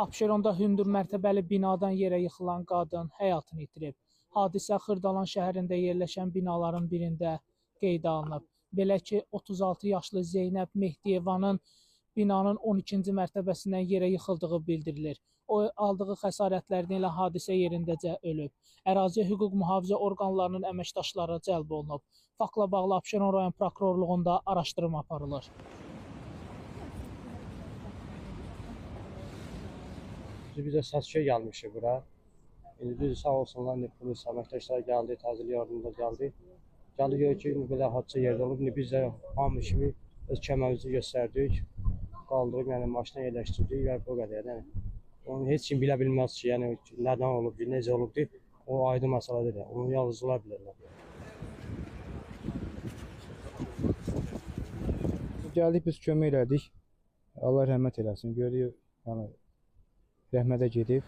Abşeronda hündür mərtəbəli binadan yerə yıxılan qadın həyatını itirib. Hadisə Xırdalan şəhərində yerləşən binaların birində qeydə alınıb. Belə ki, 36 yaşlı Zeynəb Mehdiyevanın binanın 12-ci mərtəbəsindən yerə yıxıldığı bildirilir. O, aldığı xəsarətlərdən elə hadisə yerindəcə ölüb. Əraziyə hüquq mühafizə orqanlarının əməkdaşları cəlb olunub. Faktla bağlı Abşeron rayon prokurorluğunda araşdırma aparılır. Bizə səs-küy gəlmişdi bura. İndi düz sağ olsunlar, indi polis əməkdaşlar gəldi, təcili yardımda gəldi. Gəldi gördük ki, indi belə hadisə yerdə olub. İndi biz də hamı kimi öz köməyimizi göstərdik. Qaldırıb, yəni maşına yerləşdirdik və bu qədər. Yəni onu heç kim bilə bilməz ki, yəni nədən olubdur, necə olubdur. O aydın məsələdir. Onu yalnız onlar bilirlər. Gəldik, biz kömək elədik. Allah rəhmət eləsin. Görürük, yəni rəhmətə gedib.